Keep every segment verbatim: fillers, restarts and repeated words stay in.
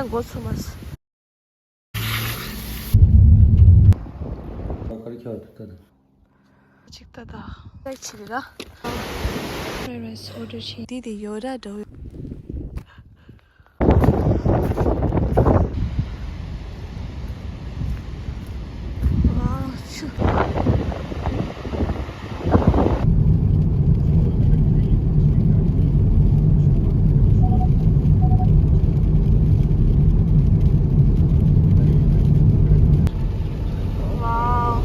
འགོ་ཚུགས་མ་སོང་། ག་རེ་ཁྱོད་ད་ད། གཅིག་ད་ད། ལེགས་ཆེ་རེད་ལ། Fried rice order བྱས། འདི་དེ་ཡོད་ར་འགྲོ། Wow, ཆུ། Wow.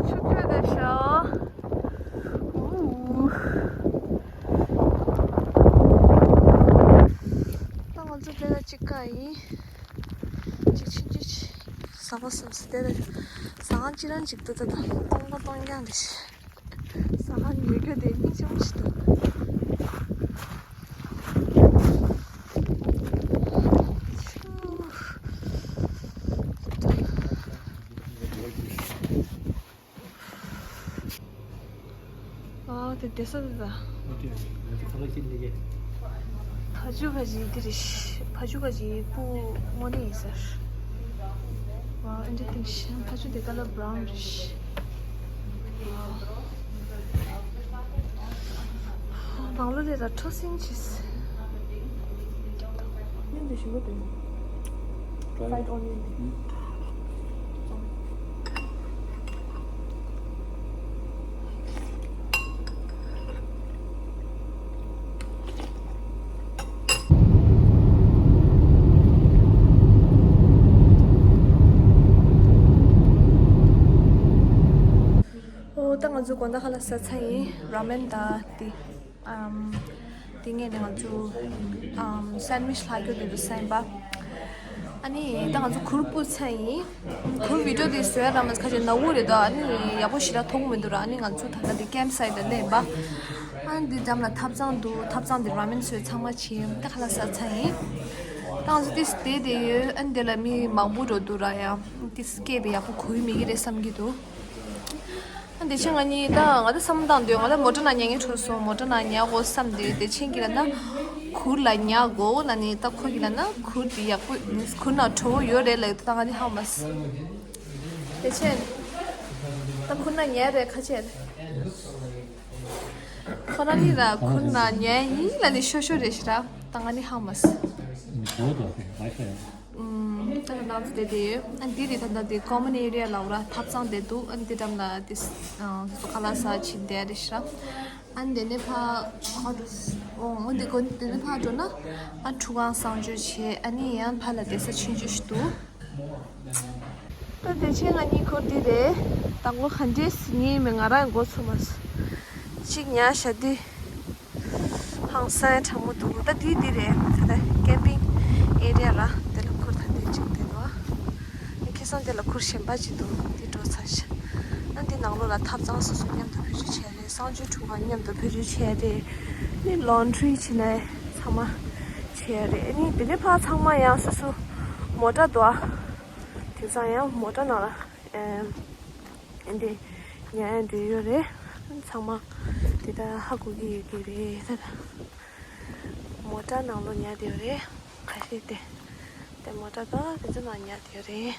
ཆུ་ཚོད་དེ་ཤོག་ཨུ། ད་ང་ཚོ་དེ་ལ་གཅིག་ཀ་ཡིན། གཅིག་ཕྱིན་ཅི། ཟ་བ་སོང་ཟེར་དེ་ལ། ཟ་ཁང་གཅིག་རང་གཅིག་འདུག་ད་ད་སྟོང་པ་སྟོང་རྐྱང་རེད། ཟ་ཁང་ཉོ་རྒྱུ་དེ་སྙིང་རྗེ་མོ་ཞིག་འདུག་ཨ་དེ་བསྡད་ས་དེ་ད། ཕ་ཇུ་ཁ་ཅིག་དེ་རེད། ཕ་ཇུ་ཁ་ཅིག་སྤུ་དངོས་གནས་ཡིན་ཟེར། ཨ་འདི་དེ་ཤ་ཕ་ཇུ་དེ་ཀ་ལར་བྷ་རའུན་རེད། ནང་ལོ་ལས་ལ་ཁྲོ་སིང་ཆིས། ཨོ་ནིའོན་དེ་ཞིམ་པོ་འདུག Fried onion དེ། ཨོ་ད་ང་ཚོ་དགོང་དག་ཁ་ལག་ཟ་ཚར་ཡིན། ར་མེན་དང་དེ། ཨམ། དེ་ངས་ནས་ང་ཚོ་ཨམ་སན་ཝིཆ་ལྷག་རྒྱུ་དེ་ཚོ་ཟ་ཡིན་པ། ཨ་ནི་ད་ང་ཚོ་གུར་སྤོས་ཚར་ཡིན། གུར་བི་ཌིའོ་དེ་བཟོ་ཡ་རག་མ་སོང་། ཁ་ཅིག་ནག་པོ་རེད་ད། ཨ་ནི་ཡག་པོ་ཞེ་དྲག་མཐོང་གི་མི་འདུག་ར། ཨ་ནི་ང་ཚོ་ད་ལྟ་དེ་ཀེམ་སའིཊ་ལ་སླེབས་ཡིན་པ། ཨ་ནི་འདི་འགྲམ་ལ་ཐབ་ཚང་འདུག་ཐབ་ཚང་དེ་ར་མེན་བཟོས་ཚང་མ་བྱས་ད་ཁ་ལག་ཟ་ཚར་ཡིན། ད་ང་ཚོ་ཏིས་བསྡད་བསྡད་ཡོད། ཨ་ནི་དེ་ལ་མི་མང་པོ་འགྲོ་འདུག་ར། ཡ་ཏིས་སྐད་དེ་ཡག་པོ་གོ་ཡི་མེད་ཀྱི་རེད་བསམ་གྱི་འདུག་ཨ་འདི་ཕྱིན་ང་གཉིས་ད་ང་ད་བསམ་བློ་བཏང་དུས་ང་ད་མོ་ཊ་ནང་ཉལ་ངེས་འཕྲོད་སོང་། མོ་ཊ་ནང་ཉལ་དགོས་བསམ་དུས་དེ་ཕྱིན་གྱི་ལ་ན་གུར་ལ་ཉལ་དགོས་ལ་ནི་ད་ཁོ་གྱི་ལ་ན་གུར་དེ་ཡག་པོ་གུར་ནང་བྲོ་བོ་ཡོད་རེད་ལབ་ད་ང་ནི་ཧ་མ་སི། དེ་ཕྱིན་ད་གུར་ནང་ཉལ་རེད་ཁ་ཆེ་རེད། ཁོ་རང་ནི་ར་གུར་ནང་ཉལ་ཡིན་ལ་ནི་ཤོ་ཤོ་རེད་ཤི་ར། ད་ང་ནི་ཧ་མ་སི། ཨུམ། ད་ནང་དུ་བསྡད་དེ་ཡོད། ཨ་འདི་རེད་ད་ལྟ་དེ་ཀོ་མན་ཨེ་རི་ཡ་ལ་འོ་ར་ཐབ་ཚང་བསྡད་འདུག་ཨ་འདི་འགྲམ་ལ་དེ་སོ་ཁ་ལག་ཟ་ཕྱིན་བསྡད་རེད་ཤི་ར། ཨ་འདི་ནས་ཕ་ཨོ་འདི་གོ་འདི་ནས་ཕ་འགྲོ་ན་ཨ་ཁྲུ་གང་གསང་སྤྱོད་བྱས་ཨ་ནི་ཡང་ཕ་ལ་བསྡད་ས་ཆུང་ཆུང་ཞིག་འདུག་ད་དེ་ཕྱིན་ང་གཉིས་གུར་འདི་རེད། དང་པོ་ག་འདྲས་སི་ཉིན་མེད་ང་རང་འགོ་ཚུགས་མ་སོང་། གཅིག་ཉལ་ཤ་འདི། ཧང་སང་གྲང་མོ་འདུག་ད་འདི་འདི་རེད། ད་ལྟ་ཀེམ་པིང་ཨེ་རི་ཡ་ལ་དེ་ལ་གུར་ད་འདི་གཅིག་བསྡད་འདུག་ཨ་ཁ་སང་དེ་ལ་གུར་གཞན་པ་གཅིག་འདུག་འདི་འགྲོ་ཚར་ཤག་ཨ་འདི་ནང་ལོགས་ལ་ཐབ་ཚང་སོ་སོ་མཉམ་དུ་བེད་སྤྱོད་བྱས་རེད། གསང་སྤྱོད་ཁྲུས་ཁང་མཉམ་དུ་བེད་སྤྱོད་བྱས་རེད། ནི་ལོན་ཌི་རི་བྱས་ནས་ཚང་མ་བྱས་རེད། ནི་དེ་ནས་ཕར་ཚང་མ་ཡང་སོ་སོ་མོ་ཊ་འདུག་ཨ། དེང་སང་ཡང་མོ་ཊ་ནང་ལ་ཨེམ། ཨེ་འདི་ཉལ་ཡ་འདྲ་ཡོད་རེད། ཚང་མ་དེ་ལྟར་ཧ་གོ་གི་ཡོད་ཀྱི་རེད། ད་ལྟ་མོ་ཊ་ནང་ལོགས་ཉལ་བསྡད་ཡོད་རེད། ཁ་ཤས་དེ་དེ་མོ་ཊ་དང་དེ་ཚོ་ནང་ཉལ་བསྡད་ཡོད་རེད།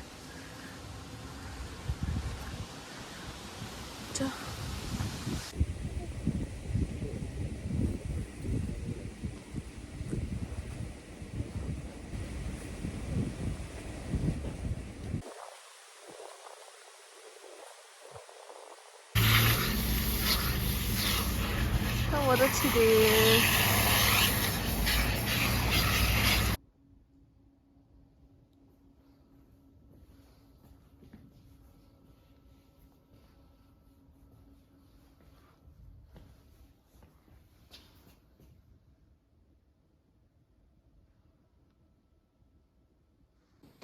ད། ད་ང་རང་ཕྱི་དེ།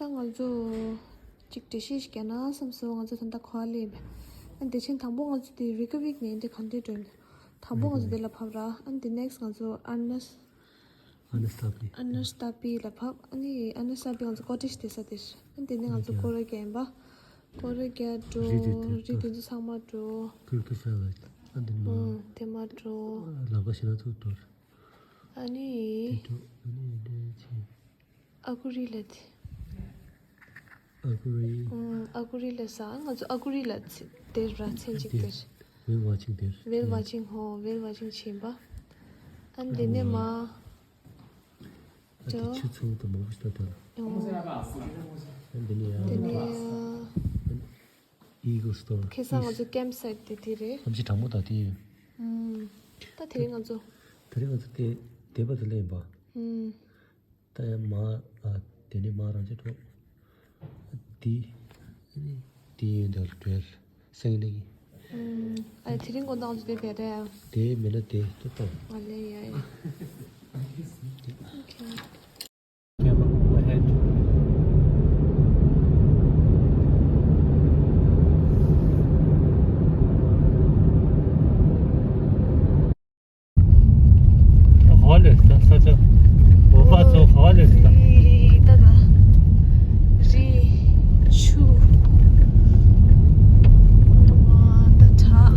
ད་ང་ཚོ་གཅིག་འགྲེལ་བཤད་ཞིག་རྒྱག་ན་བསམ་སོང་། ང་ཚོ་ད་ལྟ་ག་པར་སླེབས་ཡིན་པས། ཨ་དེ་ཕྱིན་དང་པོ་ང་ཚོ་དེ་རི་ཀ་ཝིག་ནས་འདི་ག་འདྲས་འགྲོ་ཡིན། དང་པོ་ང་ཚོ་དེ་ལ་བབས་ར། ཨ་དེ་ནེག་སི་ང་ཚོ་ཨ་ནས། ཨ་ནས་ཏ་པི། ཨ་ནས་ཏ་པི་ལ་བབས། ཨ་ནི་ཨ་ནས་ཏ་པི་ང་ཚོ་ཀོ་ཊེཇ་བསྡད་ས་དེ་རེད། ཨ་དེ་ནས་ང་ཚོ་ཀོ་ར་ག་ཡིན་པ། ཀོ་ར་ག་འགྲོ། རི་དེ་དེ་རི་དེ་ཚོ་ཚང་མ་འགྲོ། ཀུལ་ཀུལ་ས་ལ། ཨ་དེ་མ། ཨུམ། དེ་མ་འགྲོ། ལམ་ཁ་ཞེ་ན་ཚུར་འགྲོ། ཨ་ནི། དེ་འགྲོ། ཨ་ནི་འདྲ་ཆེ། ཨ་ཀུ་རི་ལ་དེ། ཨ་ཀུ་རི། ཨུམ། ཨ་ཀུ་རི་ལ་ས། ང་ཚོ་ཨ་ཀུ་རི་ལ་ཚེ་དེ་ར་ཚན་གཅིག་དེ། ཝེལ་ཝ་ཆིང་དེ། ཝེལ་ཝ་ཆིང་ཧོ། ཝེལ་ཝ་ཆིང་ཕྱིན་པ། ཨ་དེ་ནས་མ། ཨ་དེ་ཆུ་ཚོད་དུ་མང་པོ་ཞིག་ད་ལྟ། ཨོ། ཨ་དེ་ནས་ཡ། དེ་ནས་ཡ། ཨི་གལ་སི་ཊོར། ཁ་སང་ང་ཚོ་ཀེམ་སའིཊ་དེ་དེ་རེད། ཨམ་ཆི་གྲང་མོ་དང་དེ་ཡོད། ཨུམ། ད་དེ་རིང་ང་ཚོ། དེ་རིང་ང་ཚོ་དེ་དེ་པ་དེ་ལ་ཡིན་པ། ཨུམ། ད་ཡང་མ། ཨ། དེ་ནས་མ་རང་ཅག་གྲོགས། དེ། དེ་ཡོད་འདི་ལ་བྲེལ་སེང་ནས། ཨ་དེ་རིང་དགོང་དག་ལ་དེ་བས་རེད། དེ་མིན་ན་དེ་ཏོ་ཏོ། ཨ་ལེ་ཡ་ཡ། Okay. ག་པར་སླེབས་ད། ས་ཆ་བོད་པ་ཚོ་ག་པར་སླེབས་ད། ད་ད་རི་ཆུ་ད་དྲག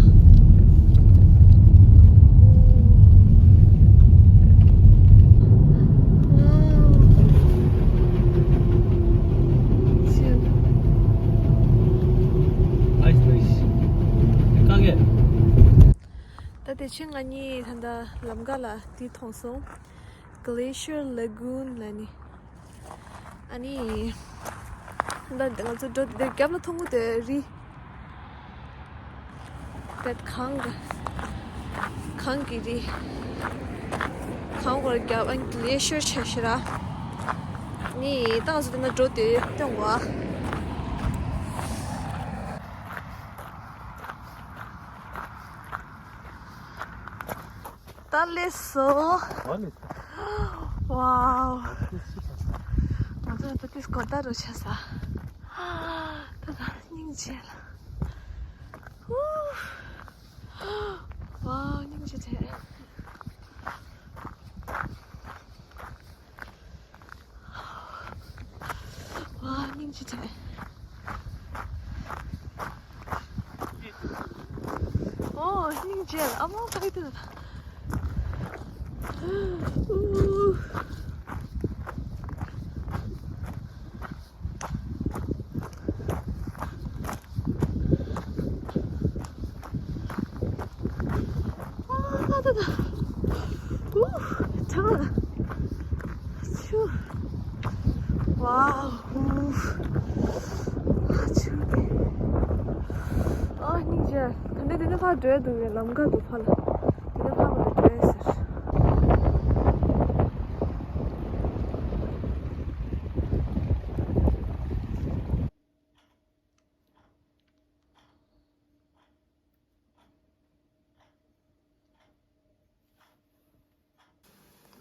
Nice, nice. ད་དེ་ཕྱིན་ང་གཉིས་ད་ལྟ་ལམ་ཁ་ལ་དེ་མཐོང་སོང་། Glacier Lagoon ལ་ནི། ཨ་ནི། ད་ང་ཚོ་འགྲོ་དེ་རྒྱབ་ལ་མཐོང་གི་དེ་རི། དེ་གངས་གི། གངས་ཀྱི་རི། གངས་སྐོར་རྒྱབ་ཨ་ནི་glacier ཆེ་ཤོས་ར། ནི་ད་ང་ཚོ་དེ་ན་འགྲོ་དེ་སྟོན་གོ། ད་ལེ་སོ། ཝའོ། ང་ཚོ་ད་ཏིས་གོ་ད་རུ་ཆ་ས། ད་ད་སྙིང་རྗེ་ལ། ཝའོ་སྙིང་རྗེ་ཆེ། ཝའོ་སྙིང་རྗེ་ཆེ། ཨོ་སྙིང་རྗེ། ཨ་མ་ཕ་གི་དེ། ཨ་ད་ད། ཨུ། ཆང་ལ། ཆུ། ཝའོ། ཨུ། ཨ་ཆུ་དེ། ཨ་སྙིང་རྗེ། ད་ནི་དེ་ནི་ཕར་འགྲོ་ཡ་འདུག་གས། ལམ་ཁ་འདུག་ཕར་ལ། དེ་ནི་ཕར་མ་འགྲོ་ཡ་ཟེར།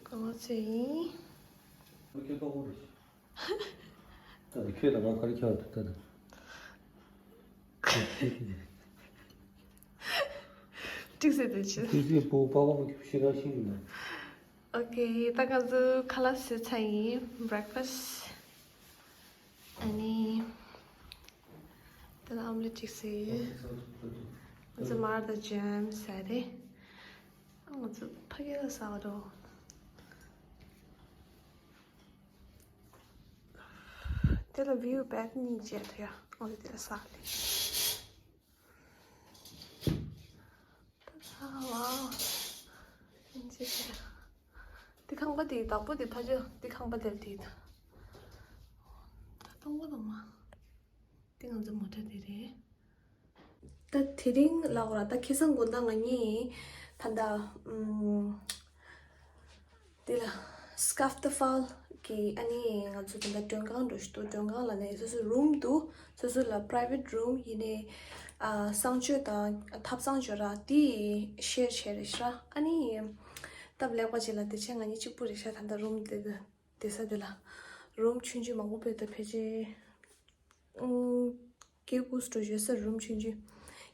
གང་ཚེ་ཡིན། ཁྱོད་ལྟ་བུ་རེད། ད་ནི་ཁྱོད་ལ་ང་ག་རེ་ཁྱོད་ལ་ད་ནི། ཏིག་ཙེ་དེ་ཆི། ཏིག་ཙེ་པོ་པ་པ་ཁྱོད་ཤི་ར་ཤི་ཡིན་ན། Okay ད་ང་ཚོ་ཁ་ལག་བཟས་ཚར་ཡིན། Breakfast ཨ་ནི། དེ་ལ་ཨོམ་ལེ་ཅིག་བཟས་ཡོད། ང་ཚོ་མར་དང་ཇེམ་བཟས་རེད། ང་ཚོ་ཕ་གི་ལ་ཟ་བ་འགྲོ། དེ་ལ་བིའུ་བེད་གཉིས་བྱས་ཐུ་ཡ། ཨོ་དེ་ལ་ཟ་ལེ། ད་ཟ་བ། ཨིན་ཇི་བྱས། དེ་ཁང་པ་དེ་བདག་པོ་དེ་ཕ་ཇོ་དེ་ཁང་པ་དེར་དེ་ད། ད་གཏོང་གོ་དང་མ། དེ་ང་ཚོ་མོ་ཊ་དེ་རེད། ད་དེ་རིང་ལ་འོ་ར་ད་ཁ་སང་དགོང་དག་ང་གཉིས་ད་ད་ཨུམ། དེ་ལ་Scuffed Fowl གི་ཨ་ནི་ང་ཚོ་ད་ད་མགྲོན་ཁང་འགྲོ་ཞིག་འདུག་མགྲོན་ཁང་ལ་ནས་སོ་སོ་རུམ་འདུག་སོ་སོ་ལ་private room ཡིན་ནའི་ཨ་གསང་སྤྱོད་དང་ཐབ་ཚང་ཞོ་ར་དེ་ཤེར་བྱས་རེད་ཤག་ཨ་ནི་སྟབས་ལེགས་པ་ཅིག་ལ་དེ་ཆེ་ང་གཉིས་གཅིག་པུ་རེད་ཤག་ད་ད་རུམ་དེ་གི་དེ་ས་དེ་ལ། རུམ་ཆུང་ཆུང་མང་པོ་སྤོས་ཏེ་ཕལ་ཆེར་ཨུམ་བརྒྱད་དགུ་འགྲོ་ཡོད་ས། རུམ་ཆུང་ཆུང་།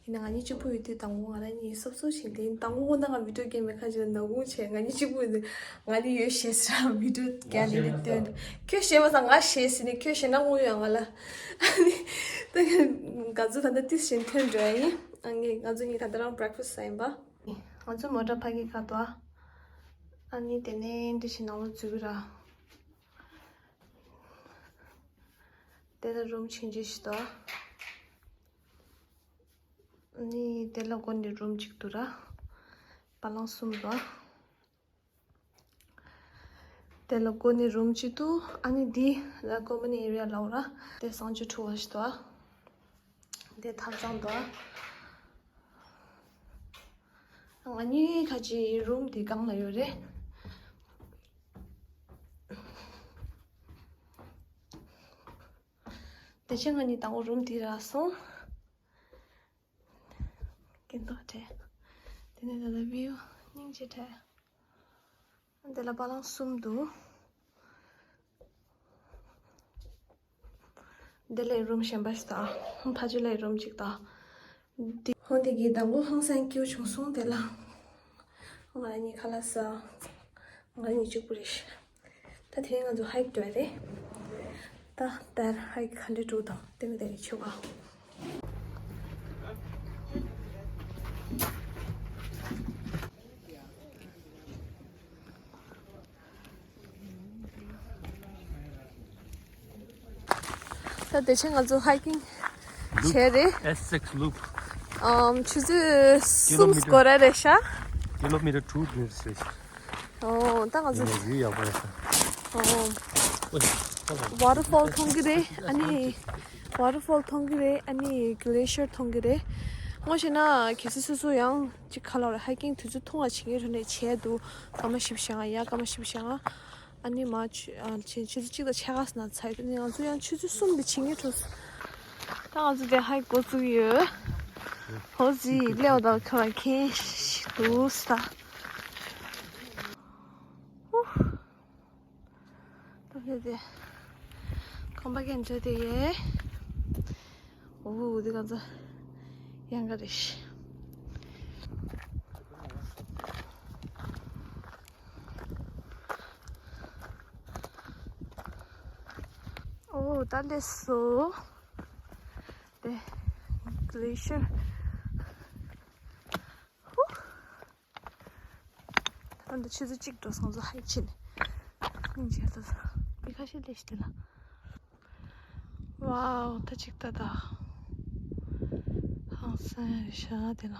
ཡིན་ན་ང་གཉིས་གཅིག་པུ་ཡོད་དུས་དང་པོ་ང་རང་གཉིས་སོབ་སོབ་བྱས་ཏེ། དང་པོ་ཁོ་ན་ང་བི་ཌི་ཡོ་གེམ་མེད་ཁ་ཅིག་ལ་ནག་ཁུང་བྱས། ང་གཉིས་གཅིག་པུ་ཡོད་དུས་ང་ནི་ཡོད་ཞེས་ཟེར་བི་ཌི་ཡོ་རྒྱག་ནས་ནི་སྟོན། ཁྱོད་ཞེས་མ་ཟ། ང་ཞེས་ཟེར་ནས། ཁྱོད་ཞེས་ན་དངུལ་ཡོད་ང་ལ། ཨ་ནི་ད་ང་ཚོ་ད་ལྟ་ཏིས་ཞིག་ཐོན་འགྲོ་ཡ་ཡིན། ཨ་ནི་ང་ཚོ་གཉིས་ད་ལྟ་རང་བྷེ་རེག་ཕ་སི་ཟ་ཡིན་པ། ང་ཚོ་མོ་ཊ་ཕ་གི་ཁ་ཐོག་ཨ་ནི་དེ་ནས་འདི་ཞིག་ནང་ལོགས་འཛུལ་གི་ར། དེ་ལ་རུམ་ཆུང་ཆུང་ཞིག་འདུག་ཨ་ནི་དེ་ལ་སྒོ་ནས་རུམ་གཅིག་འདུག་ར། བ་ལང་གསུམ་འདུག་དེ་ལ་སྒོ་ནས་རུམ་གཅིག་འདུག་ཨ་ནི་འདི་ལ་ཀོ་མན་ཨེ་རི་ཡ་ལབ་ར། དེ་གསང་སྤྱོད་ཁྲུ་བ་ཞིག་འདུག་དེ་ཐབ་ཚང་འདུག་ང་གཉིས་ཁ་ཅིག་རུམ་དེ་སྒང་ལ་ཡོད་རེད། དེ་བཞིན་ང་གཉིས་དང་པོ་རུམ་དེ་རག་སོང་། སྐྱིད་མདོག་བྲལ། དེ་ནས་ད་ལྟ་བིའུ་སྙིང་རྗེ་བྲལ། འདི་ལ་བ་ལང་གསུམ་འདུག་འདི་ལ་རུམ་གཞན་པ་ཞིག་དང་། ཕ་ཆུ་ལ་རུམ་གཅིག་དང་། འདི་ཧོན་དེ་གི་དང་པོ་ཧང་སང་སྐྱིད་པོ་བྱུང་སོང་། དེ་ལ་ང་གཉིས་ཁ་ལག་ཟ། ང་གཉིས་གཅིག་པུ་རེད། ད་དེ་ང་ཚོ་ཧའིཀ་འགྲོ་ཡ་རེད། ད་དེར་ཧའིཀ་ག་འདྲ་འགྲོ་དང་དེ་མི་དེ་རེད་ཆེ་བ། ད་དེ་ཆེ་ང་ཚོ་ཧའིཀ་བྱས་རེད། S six loop. ཨམ་ཆུ་ཚོད་གསུམ་སྐོར་ར་རེད་ཤག Kilometer two meters རེད། ཨོ་ད་ང་ཚོ། ཡིན་ན་ཡུལ་ཡག་པོ་རེད་ཤག་ཨོ། ཝ་ཊར་ཕོལ་མཐོང་གི་རེད། ཨ་ནི་ཝ་ཊར་ཕོལ་མཐོང་གི་རེད། ཨ་ནི་གི་ལེ་ཤར་མཐོང་གི་རེད། ངོ་ཤེས་ན་གལ་སྲིད་སོ་སོ་ཡང་ཅིག་ཁ་ལོ་རེད། ཧའིཀ་དུས་ཚོད་ཐུང་བ་བྱེད་ངེས་རེད་ནས་བྱས་འདུག་སྐར་མ་བཞི་བཅུ་ཞིག་ཡ་སྐར་མ་བཞི་བཅུ་ཞིག་ཨ་ནི་མ་ཆུ་ཨ་ཆུ་ཚོད་གཅིག་དང་ཕྱེད་ཀ་ཙམ་ཚར་ཡོད། ཨ་ནི་ང་ཚོ་ཡང་ཆུ་ཚོད་གསུམ་དེ་བྱེད་ངེས་འགྲོ། ད་ང་ཚོ་དེ་ཧའིཀ་འགོ་བཙུགས་ཡོད། ཧོ་ཟི་ལེའོ་དང་ཁ་བ་ཁེན་ཞིག་འདུག་ས། ཧུ། ད་ལྟ་དེ་ཁང་པ་གན་འདྲ་དེ་ཡེ། འོ་འདི་ག་ཚོད་ཡང་ག་རེ་ཤི། འོ་ད་ལས་སོ། དེ་གི་ལེ་ཤར། ཧུ། ད་འདི་ཆུ་ཚོད་གཅིག་འགྲོ་སོང་ཚོ་ཧའིཀ་བྱས་ནས། སྙིང་རྗེ་ལ་མི་ཁ་ཤས་ལས་ཤི་དེ་ལ། ཝའོ་ད་ཅིག་ད་ད། ཧང་སང་རེད་ཤག་དེ་ལ།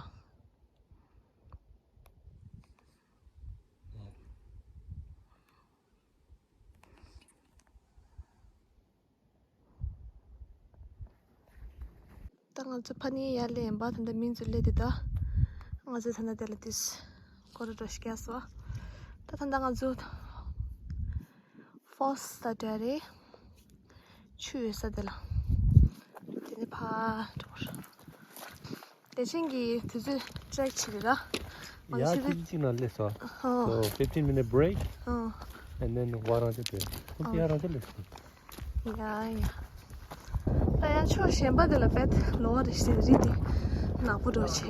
ད་ང་ཚོ་ཕ་ནི་ཡར་སླེབས་ཡིན་པ། ད་ལྟ་མི་ཚོ་སླེབས་དེ་ད། ང་ཚོ་ད་ལྟ་དེ་ལ་དུས་སྐོར་ར་འགྲོ་ཞིག་རྒྱག་སོ། ད་ད་ལྟ་ང་ཚོ་ཕོལ་སི་ད་འདྲ་རེད། ཆུ་ཡོད་ས་དེ་ལ། དེ་ནས་ཕར་འགྲོ་དགོས། བདེ་ཆེན་གྱི་དུས་ཚོད་ཊེག་བྱེད་རེད་ད། ཡ་ཆུ་ཚོད་གཅིག་ནང་སླེབས་སོང་། ཧོ། So fifteen minute break. ཧོ། And then ཝ་རང་ཅི་དེ། ཧོ། ཡ་རང་ཅི་སླེབས་སོང་། ཡ་ཡ། ད་ཡང་ཕྱོགས་གཞན་པ་དེ་ལ་བེད་ལོ་བ་རེ་ཞིག་རི་དེ་ནག་པོ་འགྲོ་བྱས།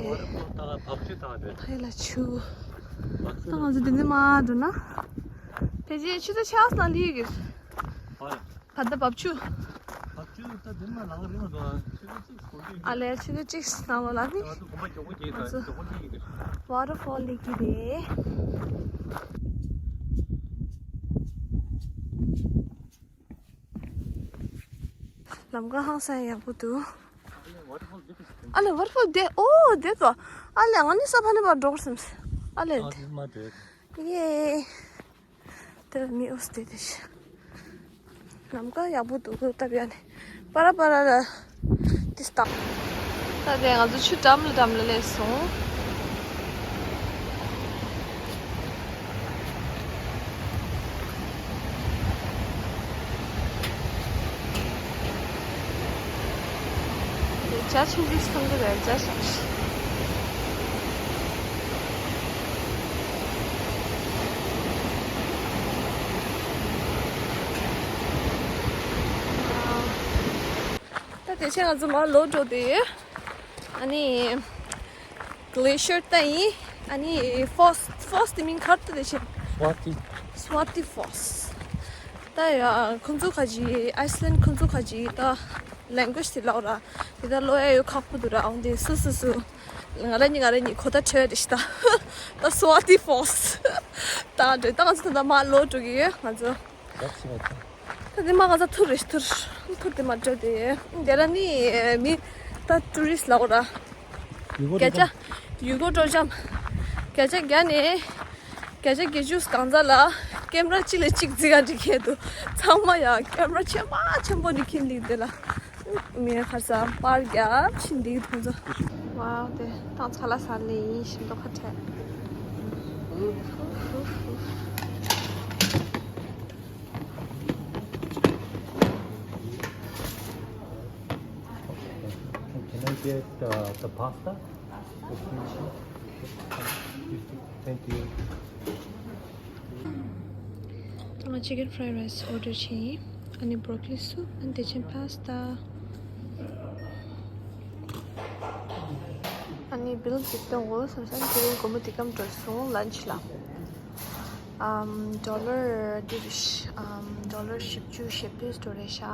ད་བབ་ཆུ་དང་རེད། ཕ་ཡི་ལ་ཆུ། ད་ང་ཚོ་འདི་ནས་མར་འགྲོ་ན། ཕལ་ཆེར་ཆུ་ཚོད་ཕྱེད་ཀ་ཙམ་སླེབས་ཀྱི། ཧོ་ཡ། ད་ལྟ་བབ་ཆུ། བབ་ཆུ་ད་དེ་མ་ལངས་རིང་ལ་འགྲོ་ཨ། ཆུ་ཚོད་གཅིག་གོ་རྒྱུ་ཨ་ལས་ཆུ་ཚོད་གཅིག་ནང་ལ་ལ་ནི། ང་ཚོ་གོམ་པ་མགྱོགས་པོ་རྒྱག་ད་མགྱོགས་པོ་རྒྱག་གི་རེད། ཝ་ཊར་ཕོལ་སླེབས་ཀྱི་རེད། ལམ་ཁ་ཧང་སང་ཡག་པོ་འདུག་ཨ་ལས་ཝ་ཊར་ཕོལ་དེ་ཨོ་དེ་ཙོ། ཨ་ལས་ང་ནི་ས་ཕ་ནི་པར་འགྲོ་དགོས་བསམ། ཨ་ལས་ཨ་དེ། དེ་མ་འགྲོ། ཡེ། དེ་ལ་མི་ཨོ་སྟེ་དེ་ཤི། ལམ་ཁ་ཡག་པོ་འདུག་སྟབས་ཡག་ནས། པ་ར་པ་ར་ར། ཏི་སྟ། ད་དེ་ང་ཚོ་ཆུ་འགྲམ་ལ་འགྲམ་ལ་སླེབས་སོང་། ཇ་ཆུང་ཆུང་ཞིག་འཐུང་གི་རེད། ཇ་ཞིམ་ཞིག་དེ་ཆེ་ང་ཚོ་མར་ལོག་འགྲོ་དེ་ཡོད། ཨ་ནི་Glacier ད་ཡིན། ཨ་ནི་Falls, Falls དེ་མིང་ག་རེ་ད་དེ་ཆེ། Swati. Swati Falls. ད་ཡ་ཁོང་ཚོ་ཁ་ཅིག་Iceland ཁོང་ཚོ་ཁ་ཅིག་ད་language དེ་ལོག་ར། དེ་ད་ལོ་ཡ་ཡོད་ཁག་པོ་འདུག་ར། འོང་དེ་སུ་སུ་སུ། ང་ར་ཉི་ང་ར་ཉི་གོ་ད་ཁྲེལ་རེ་ཤི་ད། ད་Swati Falls ད་འདྲེ་ད་ང་ཚོ་ད་མར་ལོག་འགྲོ་གི་ཡོད་ང་ཚོ། ད་དེ་མ་ག་ཚ་ཐུར་རེ་ཐུར། ཐུར་དེ་མ་འགྲོ་དེ། དེ་ལ་ནི་མི་ད་tourist ལ་འོ་ར། བརྒྱ་ཆ་ཡུ་གོ་སྤྲོ་འཆམ། བརྒྱ་ཆ་བརྒྱ་ནས་བརྒྱ་ཆ་བརྒྱད་ཅུ་གང་ཚ་ལ་ཀེམ་ར་གཅིག་ལས་གཅིག་རྩི་ག་འགྲིག་ཁེལ་འདུག་ཚང་མ་ཡ་ཀེམ་ར་ཆེན་པ་ཆེན་པོ་འགྲིག་ཁེལ་འདུག་དེ་ལ། མི་ཁར་ས་པར་རྒྱབ་ཕྱིན་འདུག་ཁོང་ཚོ། ཝའོ་དེ་ཏང་ཚ་ལ་ས་ལེ་ཡིན་ཞིམ་མདོག་ཁ་བྲལ། Can I get uh, the pasta? Thank you. ང་chicken fried rice order བྱས་ཡིན། ཨ་ནི་broccoli soup ཨ་ནི་དེ་ཆེན་pasta. ཨ་ནི་bill ཅིག་གཏོང་དགོས་བསམ་སོང་། དེ་རིང་དགོང་མོ་དེ་གམ་འགྲོ་སོང་lunch ལ། ཨམ་dollar འདི་རེད། ཨམ་dollar བཞི་བཅུ་ཞེ་བདུན་འགྲོ་རེད་ཤག་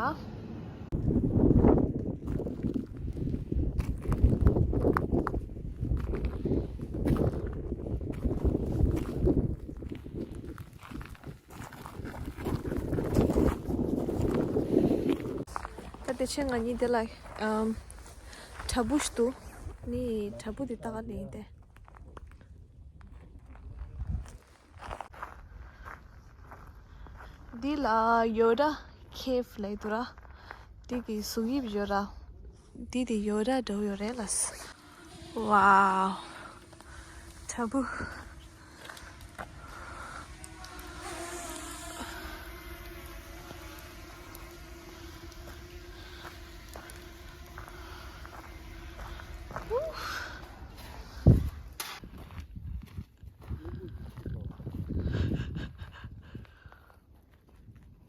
ད་དེ་ཆེན་ང་གཉིས་དེ་ལ་ཨམ་བྲག་ཕུག་ཞིག་འདུག་ནི་བྲག་ཕུག་དེ་ལྟ་ག་ལེན་ཏེ། འདི་ལ་ཡོད་ར། cave ལབ་འདུག་ར། འདི་གི་གཟུགས་དབྱིབས་ཡོད་ར། འདི་དེ་ཡོད་ར་འདྲ་བོ་ཡོད་རེད་ལ། Wow བྲག་ཕུག